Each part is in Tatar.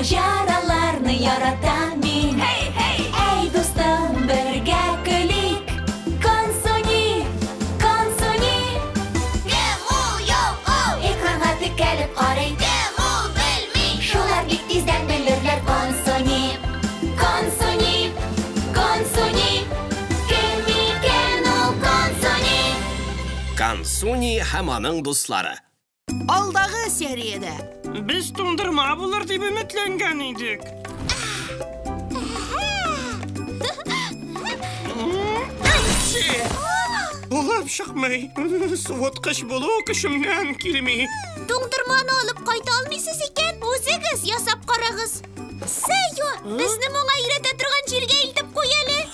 Маҗараларны яратам мин. Hey, hey! Әй, дустым, бергә көлик. Консуни, Консуни. Кем ул, юк ул? Экранга текәлеп карый. Кем ул, белми. Шулар бик тиздән белерләр. Консуни, Консуни, Консуни. Кем икән ул Консуни? Консуни һәм аның дуслары. Алдагы сериядә. Без туңдырма булыр дип өметләнгән идек. Булып чыкмый. Суыткыч булу көчемнән килми. Туңдырманы алып кайта алмыйсыз икән, үзегез ясап карагыз. Сәйо, безне моңа өйрәтә торган җиргә илтеп куй әле.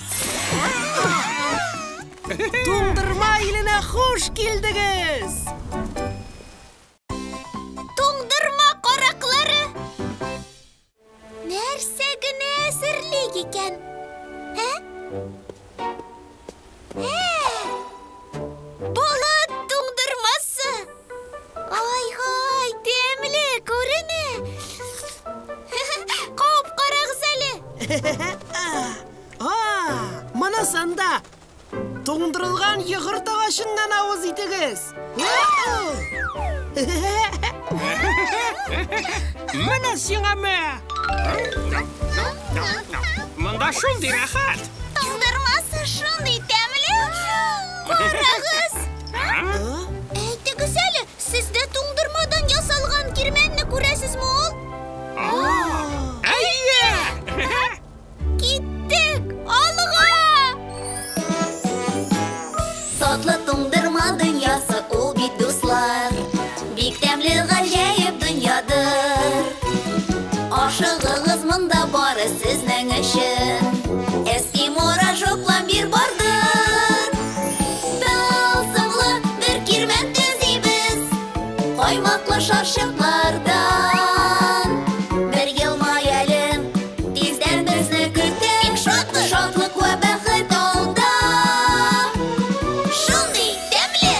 Туңдырма иленә хуш килдегез! Туңдырма караклары! Нәрсә генә әзерлик икән? Ә? Ә! Болыт туңдырмасы! Ай-һай, тәмле күренә! Кабып карагыз әле! А, монысын да туңдырылган йогырт агачыннан авыз итегез. Менә сиңа мә. Монда шундый рәхәт. Туңдырмасы шундый тәмле! Карагыз! Әйтегез әле, сез дә туңдырмадан ясалган кирмәнне күрәсезме ул? Әйе! Киттек! Алга! Татлы туңдырма дөньясы ул бит, дуслар. Бик тәмле гаҗәеп дөньядыр. Ашыгыгыз, монда бары сезнең өчен Эскимо, рожок, пломбир бардыр. Тылсымлы бер кирмән төзибез каймаклы шарчыклардан. Бер елмай әле, тиздән безне көтә шатлык, шатлык вә бәхет алда. Шундый тәмле,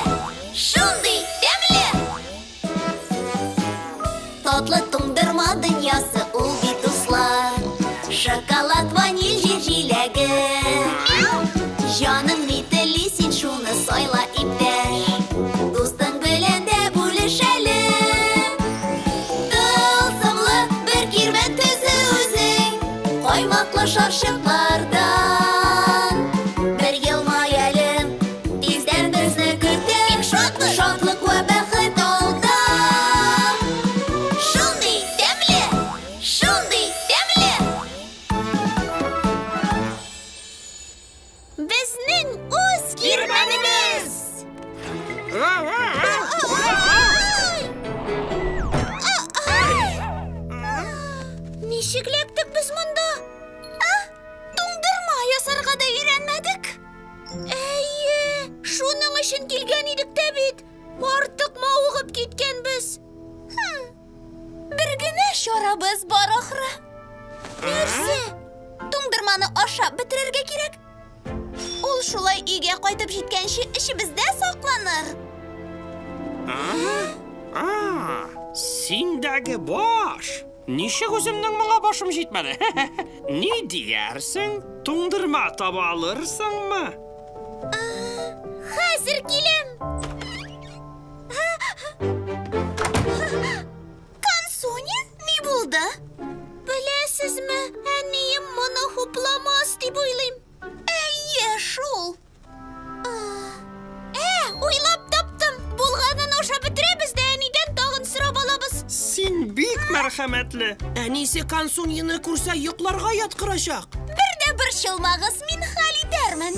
шундый тәмле. Татлы туңдырма дөньясы ул бит, дуслар. Шоколад, ваниль, җир җиләге. Җаның ни тели, син шуны сайла, иптәш. Дустың белән дә бүлеш әле. Тылсымлы бер кирмән төзе үзең каймаклы шарчыклардан. Бер елмай әле, тиздән безне көтә шатлык, шатлык вә бәхет алда. Шундый тәмле, шундый тәмле. Безнең үз кирмәнебез! Ничек эләктек без монда? А? Туңдырма ясарга да өйрәнмәдек. Әйе, шуның өчен килгән идек тә бит. Артык мавыгып киткәнбез. Хм, бер генә чарабыз бар ахры. Нәрсә? Туңдырманы ашап бетерергә кирәк. Ул шулай өйгә кайтып җиткәнче эчебездә сакланыр. Синдәге баш. Ничек үземнең моңа башым җитмәде? Ни диярсең? Туңдырма таба алырсыңмы? Хәзер киләм. Консуни, ни булды? Беләсезме, әнием моны хупламас дип уйлыйм. Әйе, шул. Ә, уйлап таптым. Булганын ашап бетерәбез дә әнидән тагын сорап алабыз. Син бик мәрхәмәтле. Әнисе Консунины күрсә йокларга яткырачак. Бер дә борчылмагыз, мин хәл итәрмен.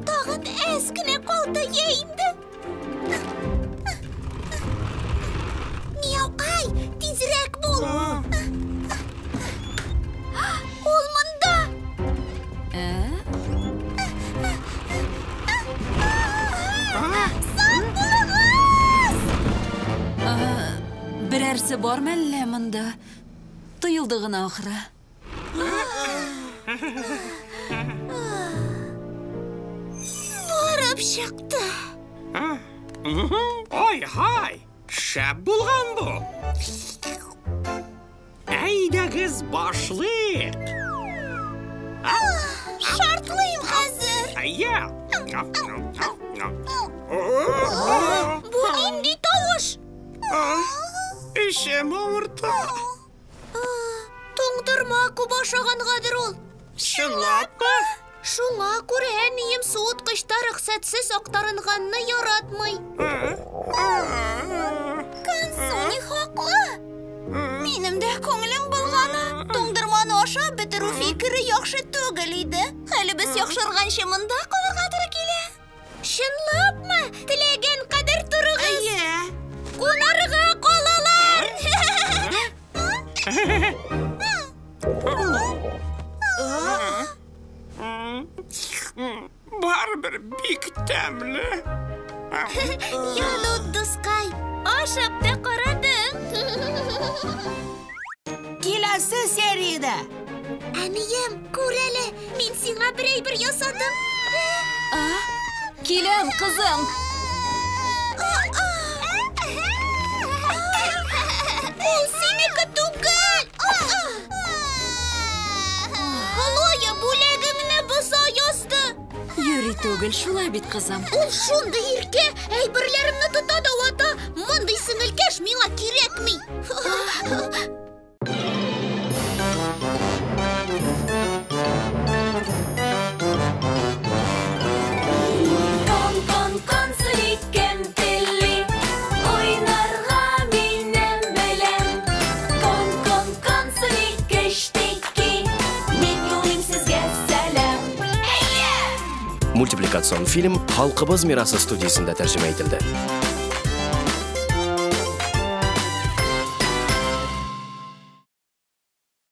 Тагын әз генә калды, йә инде. Мияукай, тизрәк бул. Ул монда. Сак булыгыз! Берәрсе бар мәллә монда? Тоелды гына ахры. Барып чыкты. Ай-һай, шәп булган бу. Әйдәгез башлыйк. Шартлыйм хәзер. Әйе. Бу нинди тавыш? Эчем авырта. Туңдырма күп ашагангадыр ул. Чынлапмы? Шуңа күрә әнием суыткычта рөхсәтсез актарынганны яратмый. Консуни хаклы. Минем дә күңелем булганы. Туңдырманы ашап бетерү фикере яхшы түгел иде. Хәлебез яхшырганчы монда калырга туры килә. Чынлапмы? Теләгән кадәр торыгыз. Әйе. Кунарга калалар. Барыбер бик тәмле. Янут дускай, ашап та карадың. Киләсе сериядә. Әнием, күр әле, мин сиңа бер әйбер ясадым. Киләм, кызым. Ул синеке түгел. Хлоя бүләгеңне боза язды. Юри түгел, шулай бит, кызым. Ул шундый иркә, әйберләремне тота да вата. Мондый сеңелкәш миңа кирәкми. Кон, кон, консуни, кем тели? Уйнарга минем белән. Кон, кон, консуни, кечтеки. Мин юлыйм сезгә сәлам. Мультипликацион фильм Халкыбыз мирасы студиясендә тәрҗемә ителде.